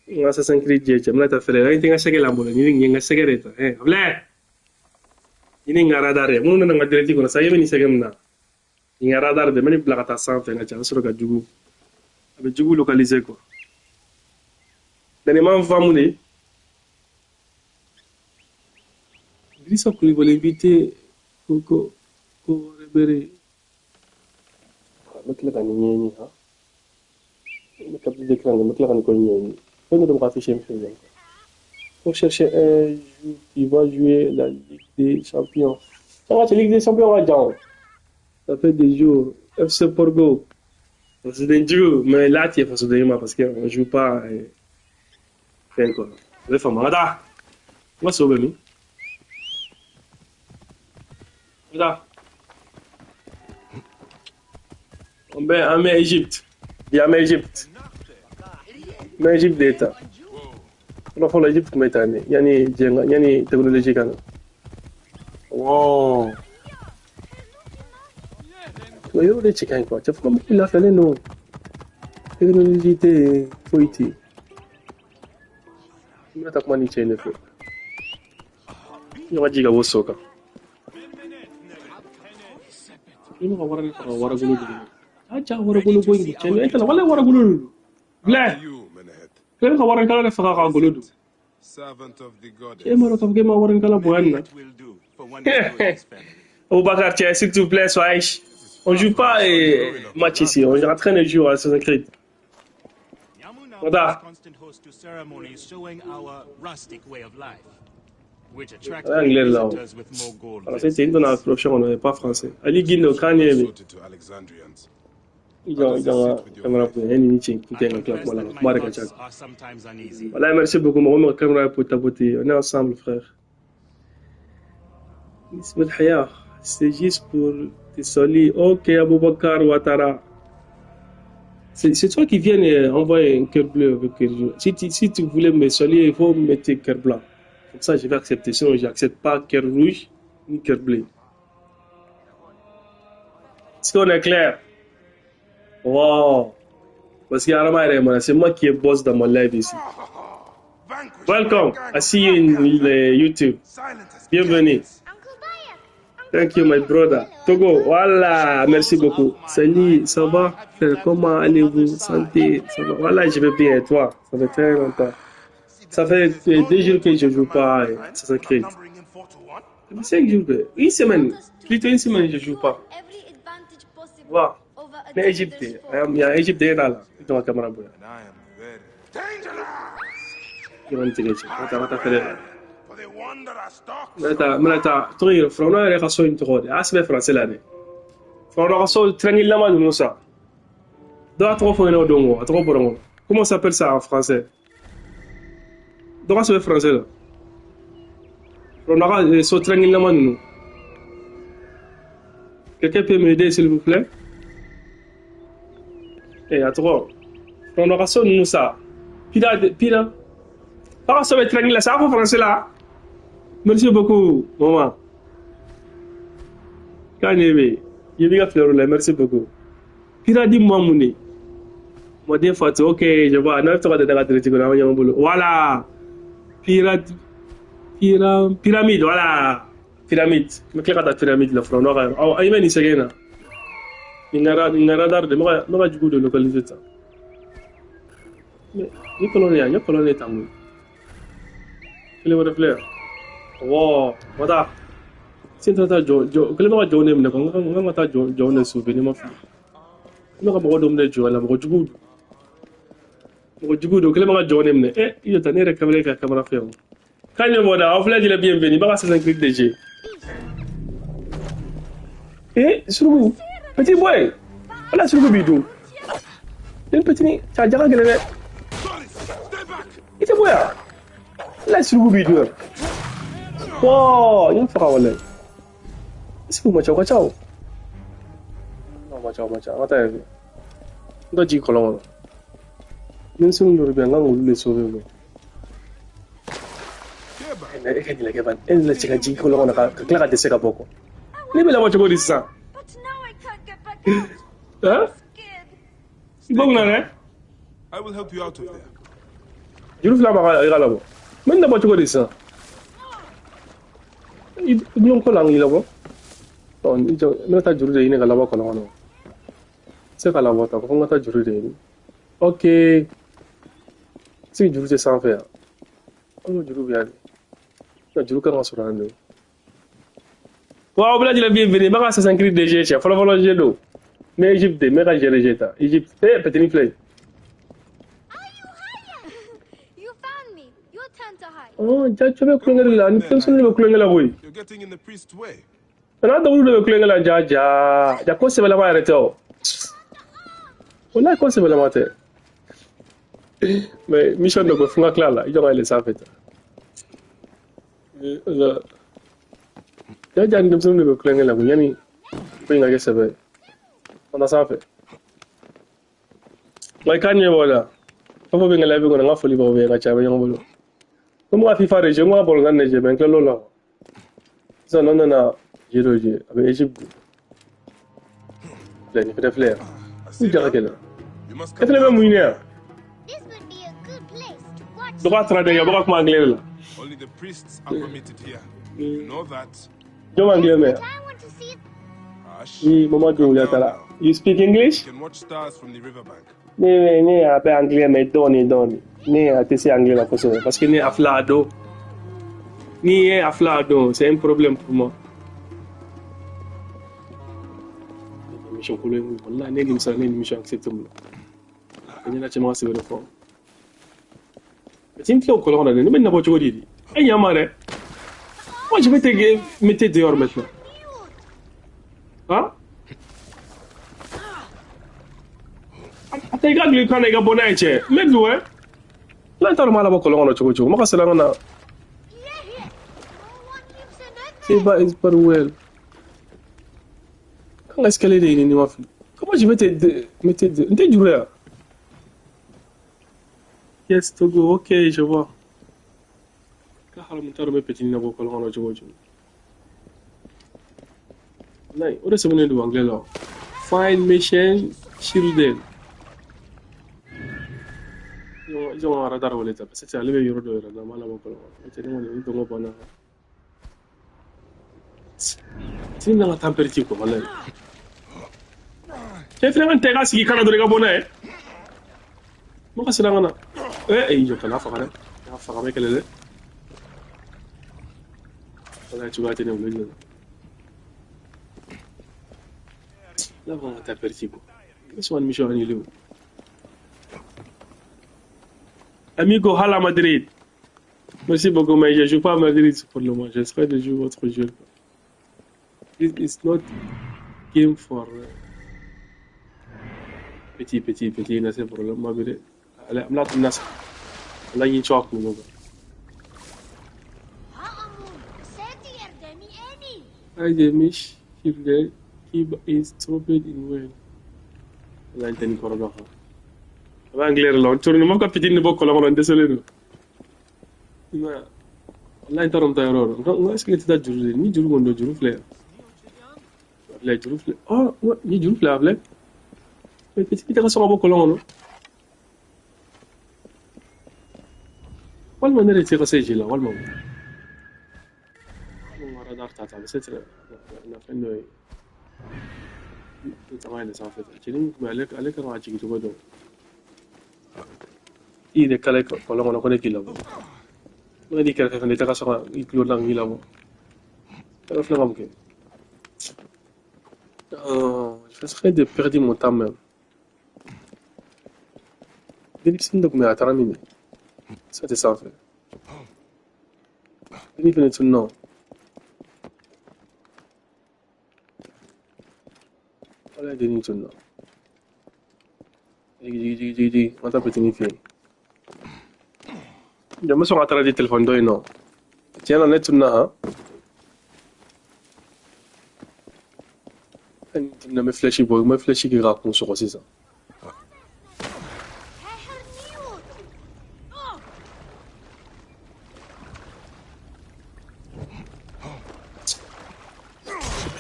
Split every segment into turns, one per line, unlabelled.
N ka Assassin's Creed jɛ cɛ, n bɛna taa fɛrɛ. An tɛ n ka sɛgɛ la n bolo. Ni n ka sɛgɛ de ta. A filɛ. Ni n ka radar ye. Minnu nana n ka direct kɔnɔ sa, i bɛ nin sɛgɛ min na. Nin ka radar de, n bɛ nin bila ka taa sanfɛ n ka ca, a bɛ sɔrɔ ka jugu. A bɛ jugu localiser quoi. Mais nin m'an faamu de. Idrissa Coulibaly invité ko ko ko rebere. N bɛ tila ka nin ɲɛɲini han. N bɛ capture d'écran kɛ, n bɛ tila ka nin ko in ɲɛɲini. Fɛn dɔ de bɛ ka afficher n fɛ yen. Faut chercher un joueur qui va jouer la Ligue des Champions. Ça va, c'est Ligue des Champions ka jan o. Ça fait des jours. FC Porto. Fasoden jugu, mais là tu es fasoden ɲuman parce qu'on joue pas fɛn quoi. A bɛ faamu. An ka taa. N ka so bɛ min? An ka taa. An bɛ Égypte. Bi an bɛ Égypte. N bɛ Égypte de ta. Fɔlɔ fɔlɔ Égypte tun bɛ tan de yanni diɲɛ yanni technologie ka na. Wow. O yɔrɔ de cɛ ka ɲi quoi. Cɛ fɔlɔ mɔgɔw lafiyalen don. Technologie tɛ yen, foyi tɛ yen. N bɛna taa kuma ni cɛ in de fɛ. N ka ji ka bɔ so kan. I ma ka wara de faga waragolo de don. A ja waragolo ko in cɛ e tɛna wala waragolo de don. Bilɛ. Kelen ka waranikala de faga k'a golo don. E m'a dɔn k'a fɔ k'e ma waranikala bonya nin na. Aboubacar, tiens, s'il te plaît, sois. On joue pas match ici, on est en train de jouer à Assassin's Creed. Voilà. Anglais là. Alors c'est une approche, on n'est pas français. Ali Guindo, Kanye. Voilà, merci beaucoup. Mon caméra pour tapoter. On est ensemble, frère. C'est juste pour te saluer. Ok, Aboubacar Ouattara. C'est toi qui viens envoyer un cœur bleu avec cœur jaune. Si tu voulais me saluer, il faut mettre cœur blanc. Comme ça, je vais accepter. Sinon, je n'accepte pas cœur rouge ni cœur bleu. Est-ce qu'on est clair? Wow! Parce que c'est moi qui est boss dans mon live ici. Welcome! I see you in YouTube. Bienvenue. Thank you, my brother. Togo, voilà, merci beaucoup. Salut, ça va? Comment allez-vous? Santé, ça va? Voilà, je vais bien. Et toi? Ça fait très longtemps. Ça fait 2 jours que je ne joue pas Assassin's Creed. 5 jours, une semaine. Plutôt une semaine, je ne joue pas. Voilà. Mais Égypte, il y a Égypte là. Dans la caméra. Mnata, frona yɛrɛ ka so in tɔgɔ de a sɛbɛn français la dɛ. Frona ka so triangle ninnu sa. Dɔ a tɔgɔ fɔ ɲɛna o don o, a tɔgɔ bɔra n kɔnɔ. Comment ça s'appelle ça en français? Dɔ ka sɛbɛn français la. Frona ka so triangle ninnu. Quelqu'un peut m'aider s'il vous plaît? Eh, a tɔgɔ. Frona ka so ninnu sa. Pira pira. Dɔ ka sɛbɛn triangle la, ça a fɔ français la. Merci beaucoup, maman. Kanyebe, Yebiga Fleurole, merci beaucoup. Piradi Mamouni. Modé Fatou, ok, je vois. Non, tu vas te voilà. Pyramide, voilà. Pyramide. Mais quelle est la pyramide, la front? Oh, il m'a dit c'est rien. Il n'a radar de moi, du coup de localiser ça. Mais, il y a colonie, il y a. Il est fleur. Wow, voilà. Si tu as jo, que le mot jo ne me ko nga ta jo jo ne souvenir ma fi. Me ka mɔgɔ dɔ minɛ jɔ la, mɔgɔ jugu don. Mɔgɔ jugu don, kɛlen bɛ ka jɔ ne minɛ. Eh, i jɔ ta ne yɛrɛ kamalen ka kamera fɛ o. K'an ɲɛ bɔ da, aw filɛ jɛlɛ bienvenue, b'a ka Assassin's Creed DG. Eh, suruku, petit boy. Ala suruku b'i dun. Den petit ni, ca jaga gɛlɛn dɛ. I tɛ bɔ yan. Ala suruku b'i dun. Wow, n faga walayi. Est-ce que ma ca o ka ca o? Non, ma ca o ma ca, an ka taa yen fɛ. N ka jigin kɔlɔn kɔnɔ. Denmisɛnnin dɔw bɛ yen, n kan k'olu de sauver quoi. E ka ɲinɛ kɛ ban, e nana cɛ ka jigin kɔlɔn kɔnɔ ka tila ka dɛsɛ ka bɔ quoi. Ne bɛ labɔ cogo di sisan? Hein? I bɔ kunna dɛ.
I will help you out of there.
Juru fila ma i ka labɔ. N bɛ nin labɔ cogo di sisan? I ɲɔgɔn ko la n k'i labɔ. Ɔ i jɔ n bɛna taa juru de ɲini ka labɔ kɔlɔn kɔnɔ. N tɛ se ka labɔ ta ko fo n ka taa juru de ɲini. Ok. Sigi juru tɛ sanfɛ yan. An ka juru bɛ yan de. Nka juru kan ka sɔrɔ yan de. Wa aw bɛɛ lajɛlen bienvenue. N bɛ ka Assassin's Creed DG cɛ fɔlɔ-fɔlɔ jeu don. N bɛ Egypte de, n bɛ ka GRG ta. Egypte. Eh, petini filɛ yen.
You found me. Your turn to hide.
Oh, ja cɛ bɛ kulonkɛ de la. Ni denmisɛnnin de bɛ kulonkɛ la koyi.
You're getting in the priest's way.
N'a dawulu de bɛ kulonkɛ la ja ja. Ja ko sɛbɛlama yɛrɛ tɛ o. Walayi ko sɛbɛlama tɛ. Mais mission dɔ bɛ fo n ka tila la. I jɔ ka yɛlɛ sanfɛ tan. Ja ja ni denmisɛnnin de bɛ kulonkɛ la koyi yanni ko in ka kɛ sɛbɛ ye. Ka na sanfɛ. Nka i k'a ɲɛ b'o la. Fɛn fɛn bɛ n ka live kɔnɔ n ka foli b'aw bɛɛ ye ka caya a bɛ ɲɔgɔn bolo. Ko n bɛ ka FIFA de jouer, n ko ka balontan de jouer mais n tilal'o la. Sisan n'an nana jeu dɔ jouer a bɛ Egypte. Filɛ nin fɛnɛ filɛ yan. I ja ka gɛlɛn.
You must
E fɛnɛ bɛ mun ɲini yan?
This would be a good place to watch.
Dɔ k'a traduire a bɛ ka kuma anglais de la.
Only the priests are permitted here. You know that.
Jɔn b'anglais mɛn yan?
But I want to see
Hush.
Ni Mama Doumbouya taara. You speak English?
You can watch stars from the riverbank.
Ne ne a bɛ anglais mɛn dɔɔni dɔɔni. Ne a tɛ se anglais la kosɛbɛ parce que ne a fila a dɔn. N'i ye a fila a dɔn, c'est un problème pour moi. Mission kolo ye mun ye? Walahi ne nimisara ne ye mission accepté mun na. Ne ɲɛna caman ka sɛbɛn de fɔ. Parce que n filɛ o kɔlɔn kɔnɔ dɛ, ne bɛ nabɔ cogo di de? E ɲɛ ma dɛ. Moi je vais te mettre dehors maintenant. Hein? A tɛ i ka don i kan na i ka bɔ n'a ye cɛ. N bɛ don ɛ. N'a t'a dɔn n b'a labɔ kɔlɔn kɔnɔ cogo o cogo, ma ka segin ka na.
No one lives in that
Seba is very well. Kan ka escalier de ɲini ni ma fili. Comment je vais te mettre de... N tɛ juru yan. Yes, Togo, ok, je vois. Ka haramu t'a dɔn n bɛ petit labɔ kɔlɔn kɔnɔ cogo o cogo. Walayi, o de sɛbɛnnen don anglais la. Find mission children. Jɔn ka radar wele ta parce que ale bɛ yɔrɔ dɔ yɛrɛ la, n b'a labɔ kɔlɔn kɔnɔ. N'o tɛ ne kɔni ni dɔngɔ banna. Ti na ka température quoi, walayi. Cɛ fɛnɛ ka tɛ ka sigi kana dɔrɔn i ka bɔ n'a ye. Ma ka siran ka na. Eh, eh, jɔ kana faga dɛ. N'a faga bɛ kɛlɛ dɛ. Walayi cogoya tɛ ne bolo jɔ. N'a fɔ ka température quoi. I bɛ sɔn ka mission annulé o. Amigo, hala Madrid. Merci beaucoup, mais je ne joue pas à Madrid pour le moment. J'espère de jouer autre jeu. This is not game for petit, petit, petit. Là, c'est pour le moment. Allez, I'm not nas. Là, il y a une choc, mon gars. I the mish keep the keep is dropped in well. Là, il y a une corde. A bɛ anglais de la n tourne ma ka petit ni bɔ kɔlɔn kɔnɔ n dɛsɛlen don. I m'a ye walayi n t'a dɔn n bɛ taa yɔrɔ o yɔrɔ. N ko est ce que ne tɛ taa juru de ni juru kɔni don juru filɛ yan. A filɛ juru filɛ ɔ ni juru filɛ a filɛ. Mais petit tɛ ka sɔn ka bɔ kɔlɔn kɔnɔ. Walima ne de tɛ ka se ji la walima mun. N ka radar ta ta a bɛ se na fɛn dɔ ye. N taga yɛlɛ sanfɛ tan. Cɛnin kun bɛ ale kan ka jigin cogo dɔn. I yɛrɛ kala kɔlɔn kɔnɔ ko ne k'i labɔ. N'o n'i kɛrɛfɛ fɛnɛ i tɛ ka sɔn ka i tulo la k'i labɔ. Yɔrɔ filɛ ka mun kɛ? Oh, je serais de perdre mon temps même. Denmisɛnnin dɔ tun bɛ yen a taara min de? Ça tɛ sanfɛ. Denni fɛnɛ tununna o. Walayi denni tununna. Jigi jigi jigi jigi jigi. N ka taa petini fɛ yen. Jɔ n bɛ sɔn ka taara di telefɔni dɔ in nɔ. Tiɲɛ na ne tununna han. N tununna n bɛ flèche bɔ n bɛ flèche kɛ k'a kun sɔgɔ sisan.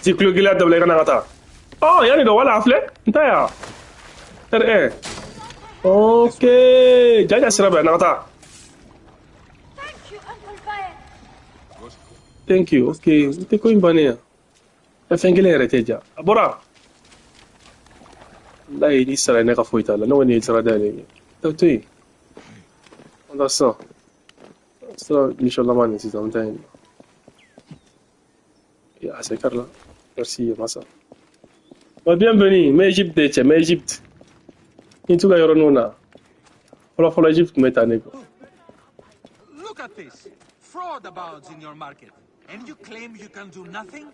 Ti kulo gɛlɛya dabila i ka na ka taa. Ɔ yanni dɔ wala a filɛ n ta yan. R1. Ok, jaja sira bɛ na ka taa. Thank you. Ok, n tɛ ko in bannen yan. Fɛn kelen yɛrɛ tɛ ja. A bɔra. Walayi n'i sara ne ka foyi t'a la. Ne kɔni ye sira dayɛlɛ ye. Taa to yen. An taa sisan. Sira mission laban nin sisan an bɛ taa yen. A c'est là. Merci, massa. Bon, bienvenue. Mais Égypte de cɛ, mais Égypte. Ni t'u ka yɔrɔ ninnu na. Fɔlɔ fɔlɔ Égypte tun bɛ tan de quoi.
Look at this. Fraud abounds in your market. And you claim you can do nothing?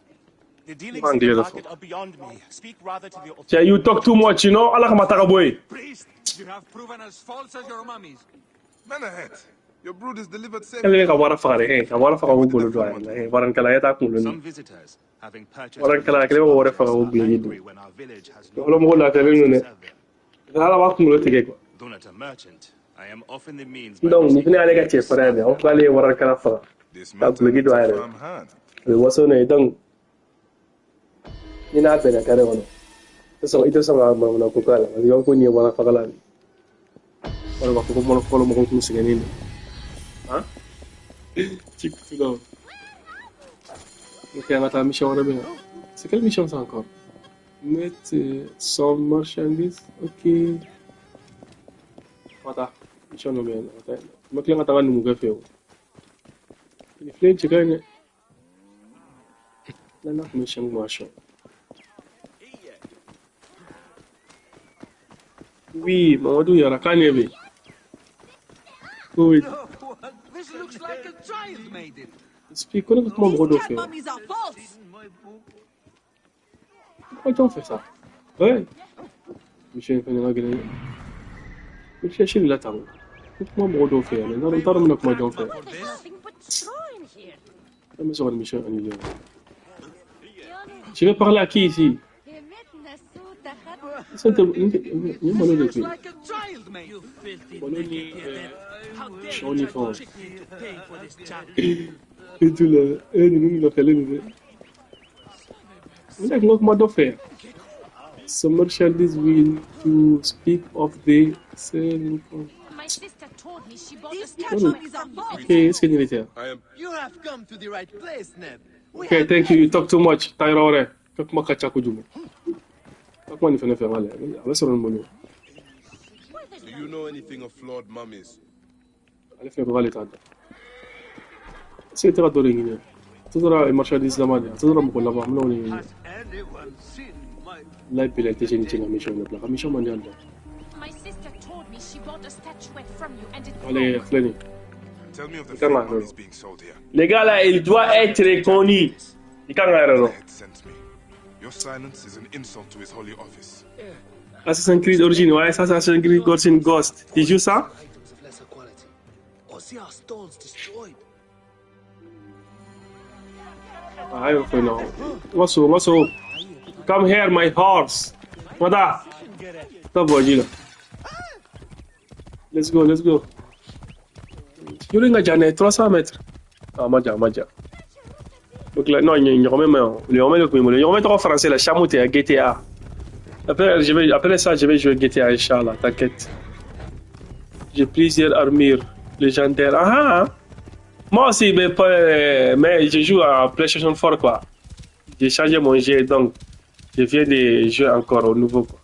The dealings in the market are beyond me. Speak rather to the
Cɛ, you talk too much, you know? Ala kama taga bɔ yen.
Priest, you have proven as false as your mummies.
Menehet, your brood is delivered safely.
Kɛlen ka wara faga de, ka wara faga o golo don a yɛrɛ la. Waranikala e t'a kunkolo
Some
ni.
visitors, having purchased
Waranikala kelen bɛ wari faga o
are
guloki don.
angry when our village has no
Fɔlɔ mɔgɔw lafiyalen don dɛ.
serve them.
Ala b'a kunkolo tigɛ quoi.
Though not a merchant, I am often the means by
Donc
which
nin fana y'ale ka cɛfarinya de ye. An filɛ ale ye waranikala faga.
This
Ka
matter
guloki
needs
don a
a
yɛrɛ la.
firm hand.
O ye waso ne ye donc ni n'a bɛnna kare kɔnɔ i tɛ sɔn ka manamana ko k'a la parce que ko nin ye wara fagala de ye. Wala b'a fɔ ko fɔlɔ mɔgɔw tun sɛgɛnnen don. Han? Ci kutu la. Ok, an ka taa mission wɛrɛ bɛ na. C'est quelle mission ça encore? Mettre son marchandise. Ok. An ka taa. Mission dɔ bɛ yen nɔ. An ka taa yen nɔ. N bɛ tila ka taa n ka numukɛ fɛ yen o. Nin filɛ in cɛ ka ɲi dɛ. N'a tun bɛ siyɛn kuma sɔn. Oui, Mamadou Yara, k'a ɲɛ bɛ. Oui.
This looks like a child made it.
Explique, ko ne bɛ kuma mɔgɔ dɔ
These
fɛ.
cat mummies are false.
Pourquoi t'en fais ça? Ouais. Mission in fɛnɛ ka gɛlɛn dɛ. N bɛ chercher de la tan. N bɛ kuma mɔgɔ dɔw fɛ yan nɔ. N t'a dɔn n bɛna kuma jɔn fɛ.
There's nothing but straw in here.
An bɛ sɔn ka nin mission annuler. Je vais parler à qui ici? Ça, t'es- nin ye malo de
This looks
koyi.
like a child made it.
You filthy
Malo ni
naked cadet. How dare
sɔ
you
ni
try to
fɛnw.
trick me into paying for this junk?
Et tout là. Eh, ninnu lafiyalen don dɛ. N tun ka kuma dɔ fɛ yan. Some marchandise will to speak of the same.
My sister told me she bought a
These cat
Oh.
mummies are false.
Ok, est-ce que nin de tɛ yan?
I am
You have come to the right place, Neb. We
Okay,
have
thank you. You talk too much. Taa yɔrɔ wɛrɛ. Ka kuma ka ca kojugu. Ka kuma nin fɛnɛ fɛ n ka lajɛ. A bɛ sɔrɔ nin bolo.
Do you know anything of flawed mummies?
Ale fɛnɛ ko k'ale t'a dɔn. Est-ce que tɛ ka dɔ de ɲini? A tɛ dɔra marchandise lama de. A tɛ dɔra mɔgɔ laban. N bɛna o de ɲini.
Has anyone seen my
Layi bɛlɛ tɛ se ni cɛ ka mission de bila. Ka mission man di hali dɛ.
My sister told me she bought a statuette from you and it
Ale
broke.
filɛ nin ye.
Tell me of the
Come
fake
on,
mummies
bro.
being sold here.
Les gars là, il doit être connu. I kan ka yɛrɛ dɔn.
Menehet sent me. Your silence is an insult to his holy office.
Assassin's Creed Origin, ouais, ça c'est Assassin's Creed Origin Ghost. Tu joues ça?
Items of lesser quality. Or see our stalls destroyed.
Ah, ayo fɛ non. N ka so. Come here, my horse. Mada. Taa bɔ ji la. Let's go, let's go. Yɔrɔ in ka jan dɛ, 300 mètres. Ah, ma jan, ma jan. Donc là, non, ɲɔgɔmɛ ma ɲi. Ɲɔgɔmɛ de tun bɛ n bolo. Ɲɔgɔmɛ tɔgɔ français la, Chameau tɛ GTA. Après, après ça, je vais jouer GTA, Inch'Allah, t'inquiète. J'ai plusieurs armures légendaires. Ah, ah, ah. Moi aussi, mais, pas, mais je joue à PlayStation 4, quoi. J'ai changé mon jeu, donc je viens de jouer encore au nouveau, quoi.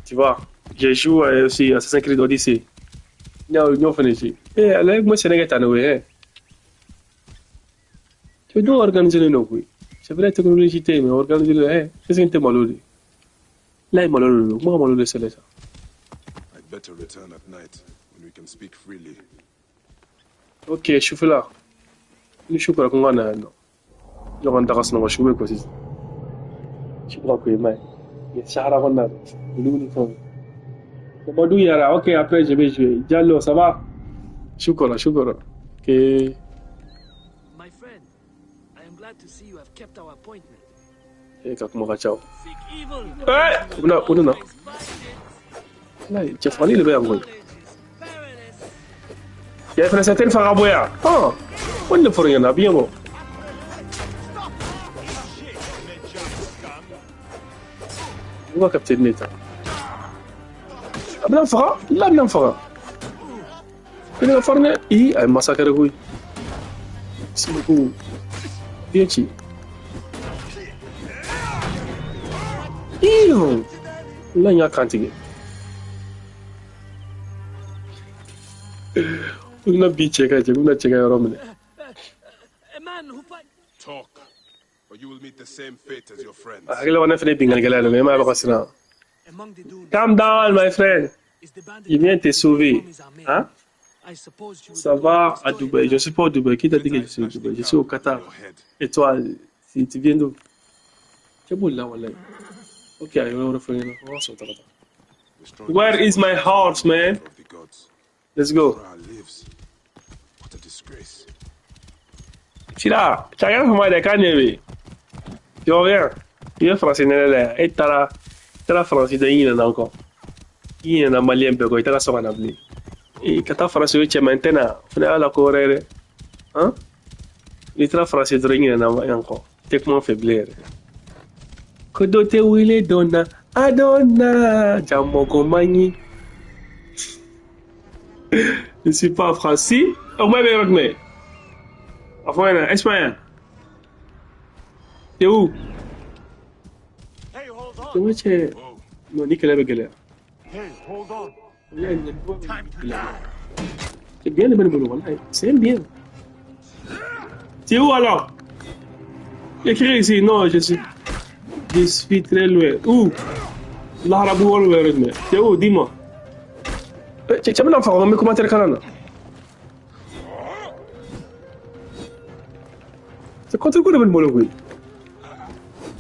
Tu vois, je joue aussi Assassin's Creed Odyssey. Non, non, fana Eh, allez, moi, c'est un eh. Tu dois organiser le nom, oui. C'est vrai, la technologie, t'es, mais organiser le, eh. Qu'est-ce que t'es malheureux? Là, il est malheureux. Moi, malheureux, c'est ça.
I'd better return at night when we can speak freely.
Ok, je suis là. Ni shukura kun na no. Ɲɔgɔn daga sunɔgɔ su bɛ ko sisan. Shukura ko ye ma ye. Ye sahara kɔnɔna na. Olu ni fɛnw. Mamadou Yara, ok, après je vais jouer. Diallo, ça va? Shukura, shukura. Ok.
My friend, I am glad to see you have kept our appointment.
E ka kuma ka ca o.
Seek evil.
Eh! U bɛna, u nana.
Always find it.
Walayi, cɛfarinni de bɛ yan koyi.
Knowledge is perilous.
Yɛ fɛnɛ tɛ faga bɔ yan. Hɔn! Ko nin de fɔra ɲɛna, a bɛ ɲɛ bɔ. U ka capitaine de ta. A bɛna n faga? La bɛna n faga. Ko ne ka farin dɛ. Ii, a ye massacre koyi. Merci beaucoup. Bien ci. Iyo! La n y'a kan tigɛ. U bɛna bi cɛ ka cɛ, u bɛna cɛ ka yɔrɔ minɛ.
Talk, or you will meet the same fate as your friends.
A hakili la ne fana ye binkannikɛla ye dɛ, mais e m'a ye a bɛ ka siran. Calm down, my friend. Il vient te sauver. Hein? Ça va à Dubaï. Je suis pas au Dubaï. Qui t'a dit que je suis au Dubaï? Je suis au Qatar. Et toi, si tu viens d'où? C'est bon là, voilà. Ok, I will Where is my horse, man? Let's go.
What a disgrace.
Sira, chacun pour moi des cannes. Tu reviens. Tu es français, là. Et t'as la français de Ina encore. Ina malien bego, t'as la sokana bli. Et quand t'as français, tu es maintenant. Fais la corée. Hein? Il t'a français de Ina encore. T'es comment faible. Kodo te wile donna, adonna, jamoko mani. Je suis pas français. Au moins, mais. Enfin, Espagne. T'es où?
Hey, hold on.
Comment tu es? Non, Nicolas Begueler.
Hey, hold on.
C'est bien le bon. C'est bien. T'es où alors? Écris ici. Non, je suis. Je suis très loin. Où? L'arabe ou le T'es où? Dis-moi. Tu as mis un mais comment tu es le C'est contre quoi le bon oui?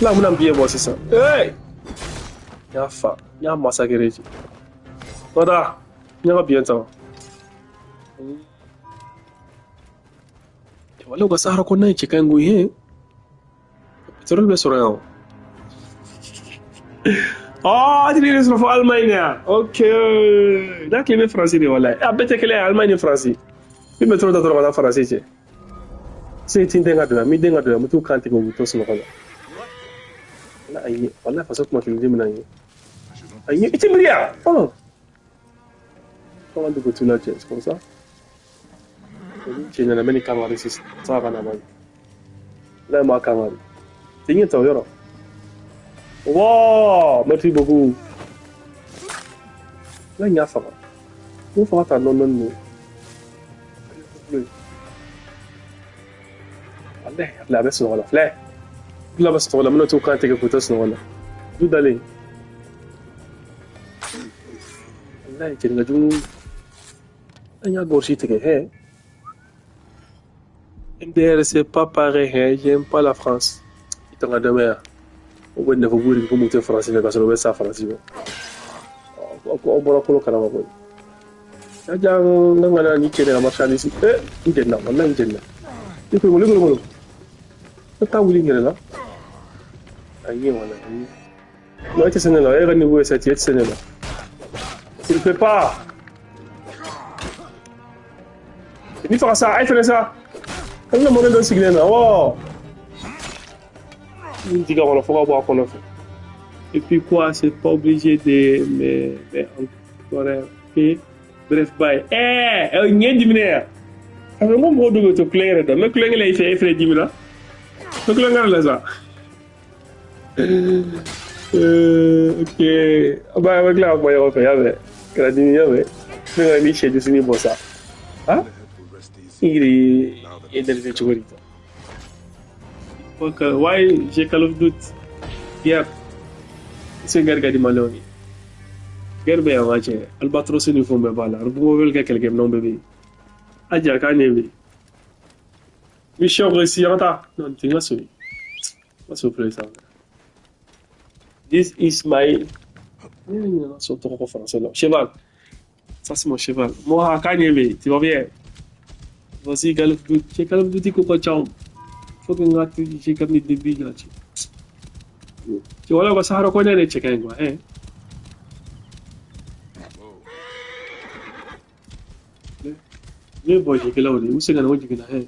Là, on a bien bon, c'est ça. Hey! Il y a fa, il y a massacré. Voilà, il y a bien ça. Tu vois, là, on va s'arrêter qu'on a un chicken gouillé. Pétrole blessé. Oh, tu es sur l'Allemagne. Ok. Là, qui est français, voilà. Ah, bête que l'Allemagne est français. Il me trouve dans la français. C'est une dingue de la mi dingue de la mutu kanti ko to sunu kala. La ayi, wala faso kuma kili mina yi. Ayi, iti miria. Oh. Comment de tu là, c'est comme ça. Tu n'as même pas camarade ici. Ça va na man. Là ma camarade. Tinye to yoro. Wow, merci beaucoup. Là nya fa. Ko fa ta non non non. لا بس نغلا لا لا بس نغلا من تو كانت تيجي نغلا دو دالي لا يجي نجوم أنا غورشي تيجي هي MDR c'est pas pareil hein, j'aime pas la France il t'en a demain au bout de vous vous monter français mais parce que le ça français on va colocar la voix ya ngana ni kene la marchandise eh ndena wala ndena il faut le le le wuli ngere la ayi wala ayi non ite sene la era niveau 7 ite sene la s'il peut pas ni fera ça ai fera ça Allah mo ndo signe na wo ni diga wala fo ba ko na et puis quoi c'est pas obligé de mais encore ok bref bye eh ngeen dimine ça fait moom moo dugg ci kuléer da mais kuléer lay fay fay dimina mais kuléer la ça ok bah avec la boy on fait avec la dimina mais mais ni chez du ni bon ça hein il est énervé tu vois ok why j'ai Call of Duty yeah c'est garga di maloni garbe ya wache albatros ni fombe bala rubo vel quelqu'un non bébé Adia Kanebe. Mission réussie, rentre. Non, tu m'as sauvé. S'il vous plaît, ça. This is my. Cheval. Ça, c'est mon cheval. Moi, Kanebe, tu vas bien. Voici Call of Duty. Call of Duty, quoi, ciao. Faut que j'ai comme des débuts là. Tu vois là, ça reconnaît les check-in, quoi. Hein. Ne bɔ jigila o de u segin ka na o jiginna hɛ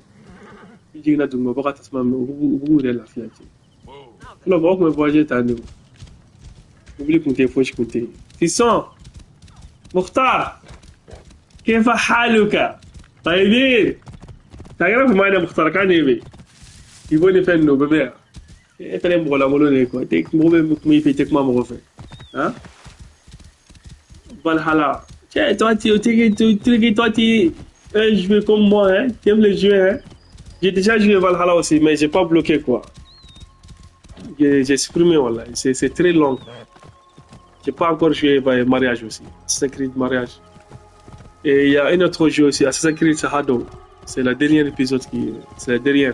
i jiginna duguma bɔ ka tasuma minɛ u b'u yɛrɛ lafiya cɛ fɔlɔ mɔgɔ tun bɛ voyager tan de o mobili tun tɛ yen fosi tun tɛ yen Fisson مختار كيف حالك طيبين تعرف معنا مختار كان يبي I b'o ni fɛn ninnu o bɛɛ bɛ yan. E fɛnɛ ye mɔgɔ lankolon de ye quoi. Mɔgɔ bɛ kuma i fɛ i tɛ kuma mɔgɔ fɛ. Hein? Valhalla. Tiens, toi, tu es joué comme moi, hein? Tu aimes les jeux, hein? J'ai déjà joué Valhalla aussi, mais j'ai pas bloqué, quoi. J'ai supprimé, voilà. C'est très long. J'ai pas encore joué mariage aussi. Assassin's Creed mariage. Et il y a un autre jeu aussi, Assassin's Creed Shadow. C'est le dernier épisode qui... C'est le dernier.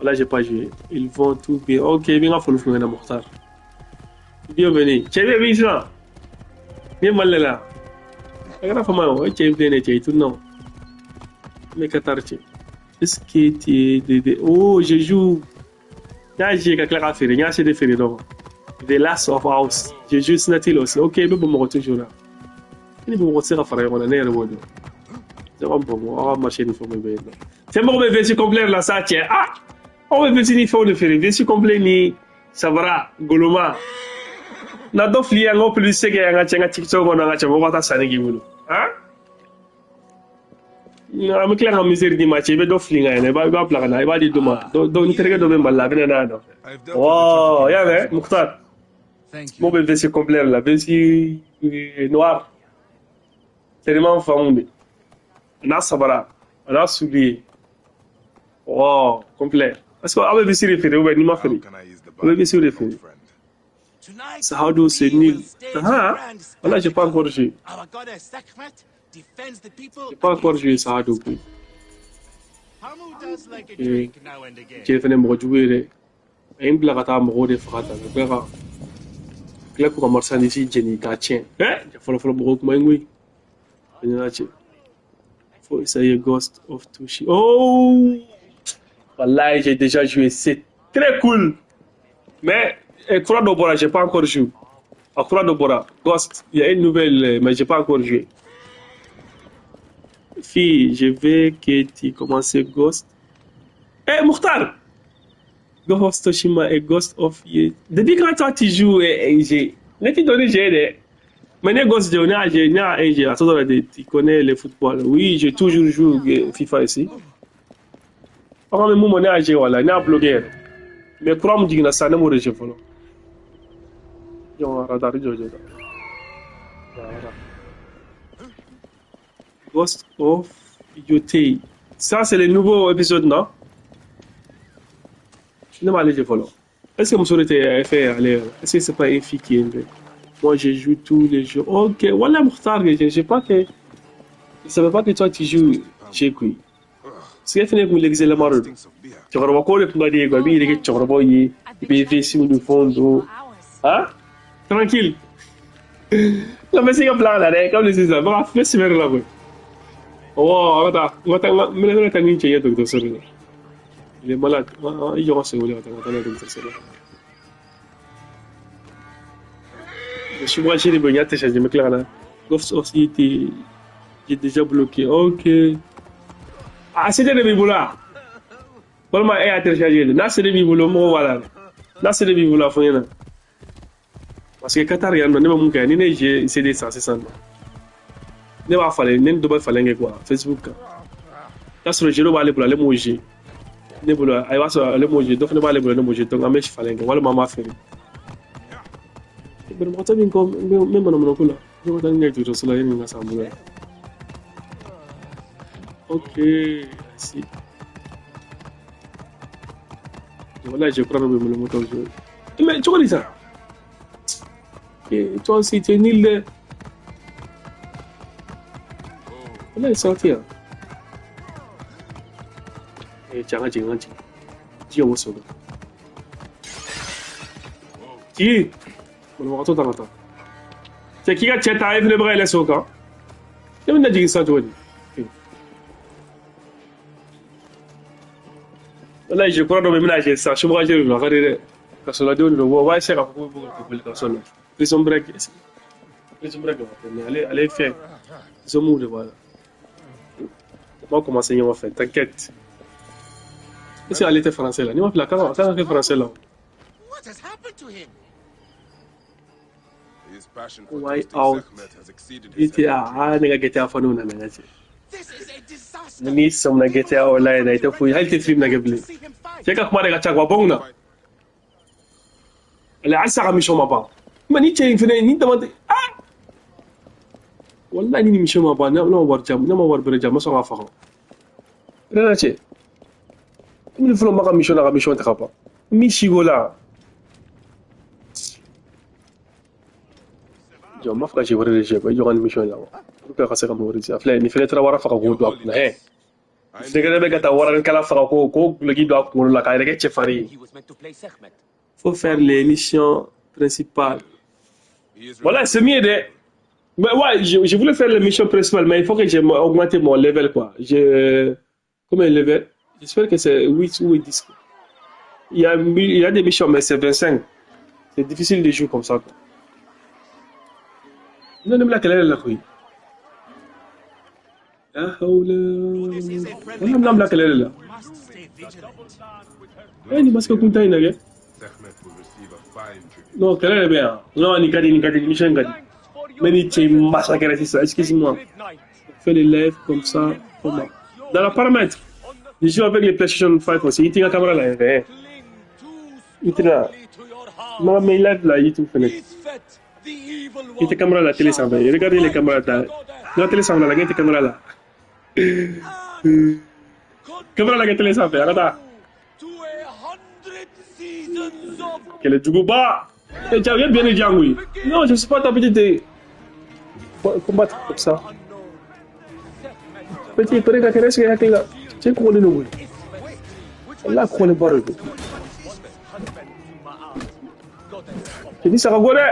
Là, j'ai pas joué. Ils vont tout bien. Ok, bien, faut le faire, Mokhtar. Bienvenue. Tu es bien, ça? Bien mal là. Regarde comment tu es bien, tu es tout non. Mais Qatar, est-ce que tu es... Oh, je joue. J'ai The Last of Us. Je joue Snatil aussi. Ok, mais bon, je toujours là. Il faut que je c'est bon, mais version complète là, ça tient. Ah! On va version ni fond de faire. Version complète ni Sabara, Goloma. Na dof li yango plus c'est que yanga tchenga TikTok on nga tchenga wata sanegi bulu. Hein? Na me clair en misère di match, be dof li nga ne ba ba plaka na, ba di duma. Do ni terega do be mballa bena na do. Wow, ya né, Mokhtar. Bon ben version complète là, version noire. Tellement fondé. Na sabara, na soulier. Wow, complet. Parce que avec version référé, ou ben ni ma fait. Avec version référé. Sahado, c'est nul. Ah, voilà, j'ai pas encore joué. J'ai pas encore joué Sahado. J'ai fait un mot jouer. Un blagata mot de frata. Là, pour commencer ici, Jenny Gatien. Eh, faut le mot comme oui. Faut essayer Ghost of Tsushima. Oh, voilà, j'ai déjà joué. C'est très cool. Mais Kura Dobora, j'ai pas encore joué. À Kura Dobora, Ghost, il y a une nouvelle, mais j'ai pas encore joué. Fille, je vais que tu commences Ghost. Eh, hey, Mokhtar! Ghost of Tsushima et Ghost of... Depuis quand toi tu joues, j'ai... Ne t'ai donné j'ai. Mais Ghost, j'ai tu connais le football. Oui, j'ai toujours joué FIFA ici. Par contre, moi, j'ai voilà, j'ai bloqué. Mais quoi me dire ça ne me rejet pas. Ghost of Yotei. Ça, c'est le nouveau épisode, non? Je ne vais pas aller. Est-ce que mon était fait aller? Est-ce que c'est pas une fille qui est Moi, je joue tous les jours. Ok, voilà, Mokhtar, je ne sais pas que. Je savais pas que toi, tu joues chez qui. C'est que tu as la marre. Tu vas voir le petit gars, il est tu fond. Hein? Tranquille. La mais un plan là, comme les ça. Va faire ce là. Oh, attends, il est malade. Il aura ce Je suis branché les bonnets, je me claire là. Ghost of City, j'ai déjà bloqué. Ok. Ah, c'est des biboula. Walma e a téléchargé. Là, c'est des biboula, moi voilà. Là, c'est des biboula, faut rien. Parce que Qatar, il y a un moment qui est CD ça, c'est ça. Ne va falloir, ne doit falloir quoi. Facebook. Là, sur le jeu, va aller pour aller manger. Ne pour aller aller manger, donc ne va aller pour aller manger. Donc, amèche falloir. Voilà, maman fait. Mais moi, tu comme même mon là. Je vais t'en dire tout ça là, il y a ça. Ok, si. Voilà, je crois que le moteur. Mais tu connais ça? Et toi aussi, tu es nul. Voilà, il est sorti. Et tu as dit, tu as dit, tu as C'est qui a tché ta le bras et soka. Tu as dit ça, tu vois. Là, je crois que je ça. Je vais regarder. Parce que la on va essayer de Prison break. Prison break, allez, allez faire. Ils ont mouru, voilà. On va commencer à faire, t'inquiète. Est-ce qu'elle était français là? Nous, on va faire français là. Why out? GTA, ah, nigga, GTA for no, nana.
This is a disaster.
Ni sɔmina GTA Online na i tɛ foyi hali tɛ film lajɛ bilen. Cɛ ka kuma de ka ca quoi, bɔ n kunna. Ale halisa ka mission ma ban. Mais ni cɛ in fɛnɛ ni dama tɛ ah! Wallahi ni mission ma ban, ne ma wari jam, ne ma wari bɛrɛ jam, n ma sɔn k'a faga. Ne na cɛ. Komi ni fɔlɔ ma ka mission na ka mission ta ka ban. Min si ko la. Jɔ n b'a fɛ ka jeu wɛrɛ de jouer quoi, i jɔ ka nin mission in labɔ. Pour que a ka se ka mɔgɔ wɛrɛ di. A filɛ nin fɛnɛ taara wara faga k'o don a kunna hɛ. Fɛnɛ bɛ ka taa waranikala faga k'o guloki don a kunkolo la k'a yɛrɛ kɛ cɛfarin ye.
He was meant to play Sekhmet.
Faut faire les missions principales.
He is
Voilà, c'est mieux de. Mais ouais, je voulais faire les missions principales, mais il faut que j'ai augmenté mon level, quoi. Je... Combien de level? J'espère que c'est 8 ou 10. Il y a des missions, mais c'est 25. C'est difficile de jouer comme ça, quoi. Non, non, la la koyi. لا حول ولا نعمل لك لا لا.
Must stay vigilant.
Eh, ni masque kun ta ina kɛ.
Sekhmet will receive a fine tribute.
Non, kɛlɛ de bɛ yan. Non, nin ka di, nin ka di, mission ka di. Mais ni cɛ in massacre sisan, excuse-moi. Fais les lives comme ça, comment? Dans la paramètre. Je joue avec les PlayStation 5 aussi. I t'i ka caméra la yɛrɛ. I tɛna. Non, mais live la YouTube fɛnɛ. I tɛ caméra la télé sanfɛ. Regardez les caméras ta. Non, télé sanfɛ la, i tɛ caméra la. Caméra la kɛ télé sanfɛ, a ka taa. Kɛlɛjuguba. Eh, tiens, viens bien dire oui. Non, je suis pas ta petite. Combattre comme ça. Petit, pere ka kɛnɛ sigi hakili la. Cɛ kɔgɔlen don koyi. Walahi kɔgɔlen ba de don. Cɛ ni saga ko dɛ.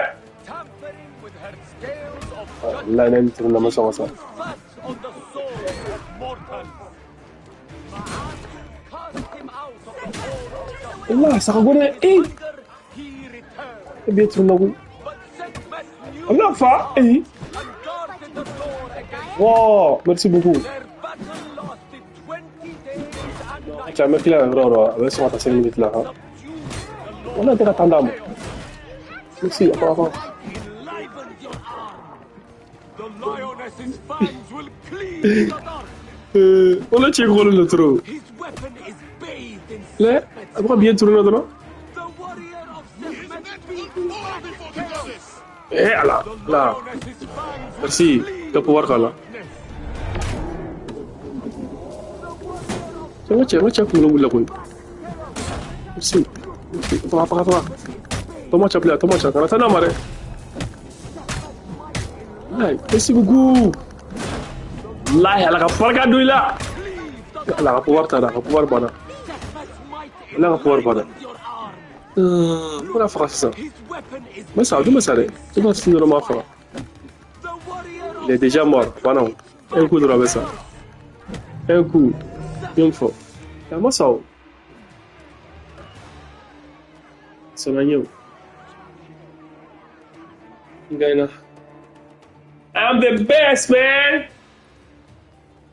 Walahi ne ni tuguni ma sɔn ka sa. Walahi saga ko dɛ. Eh. E bɛ tuguni koyi. Allah fa. Eh. Wow, merci beaucoup. Cɛ, an bɛ tila yɔrɔ o yɔrɔ, a bɛ sɔn ka taa 5 minutes la han. Walahi tɛ ka temps d'a ma. Merci, attends, attends. Wala cɛ kɔgɔlen don trop. Lɛ, a bɛ ka biɲɛ turu na dɔrɔn. Eh ala, la. Merci, ka pouvoir k'a la. Cɛ, n ka cɛ kunkolo wulila koyi. Merci. Merci. Faga, faga, faga. Tɔmɔ cɛ bila, tɔmɔ cɛ, kana taa n'a ma dɛ. Wallahi, merci beaucoup. Wallahi, ala ka barika don i la. Ala ka pouvoir ta, a ka pouvoir banna. Ala ka pouvoir banna. N bɛna faga sisan. N bɛ sa, o dun bɛ sa dɛ. I b'a sin dɔrɔn n b'a faga. Il est déjà mort. Banna o. Un coup dɔrɔn a bɛ sa. Un coup. N y'o fɔ. A ma sa o. Sɔnna n ye o. N gagné. I'm the best, man.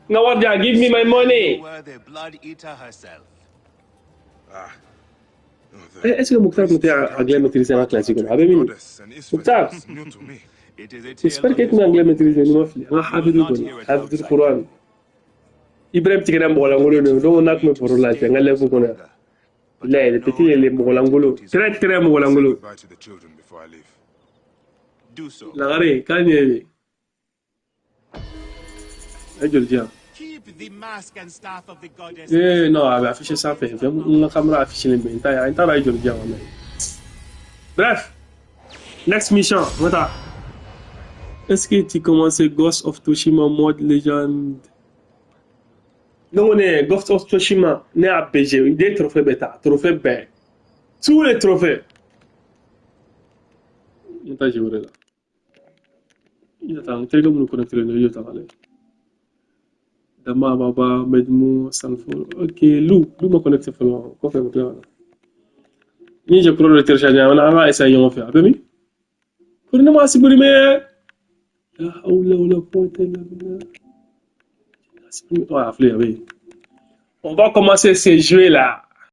Now what, give me my money.
You were the Blood Eater herself.
Ah. Oh, the
Est-ce que Mokhtar tun tɛ anglais maîtriser an ka classe kɔnɔ? A bɛ min?
goddess and Isfet
Mokhtar,
is new to me.
It is a tale
j'espère que
of
e tun bɛ anglais maîtriser ni ma fili. An ka hafidu kɔni, hafidu Quran. Ibrahim tigɛra mɔgɔ lankolon de ye. Donc n'a tun bɛ baro la cɛ, n ka live kɔnɔ yan. Wallahi, le petit il est mɔgɔ lankolon. Très très mɔgɔ
Say
lankolon.
goodbye to the children before I leave.
Do so.
Lagare, k'a ɲɛ de. A ye joli di yan?
Keep the mask and staff of the goddess.
Eh non, a bɛ afficher sanfɛ. N ka caméra afficher len bɛ. N t'a dɔn a ye joli di yan wallahi. Bref, next mission, n ka taa. Est-ce que tu commences Ghost of Tsushima mode légende? Non, ne Ghost of Tsushima, ne y'a BG, den trophée bɛɛ ta, trophée bɛɛ. Tous les trophées. N taa jeu wɛrɛ la. I taa n terikɛ minnu connecté len don, i y'o ta k'a lajɛ. Dama Baba, Medmo, Sanfo. Ok, Lou, Lou ma connecté fɔlɔ, kɔfɛ n bɛ tila ka na. Ni jeu kura dɔ télécharger, an ka essayer ɲɔgɔn fɛ. A bɛ min? Ko ne ma supprimer. La hawla wala quwwata illa billah. Ouais, a filɛ, a bɛ yen. On va commencer ces jeux-là.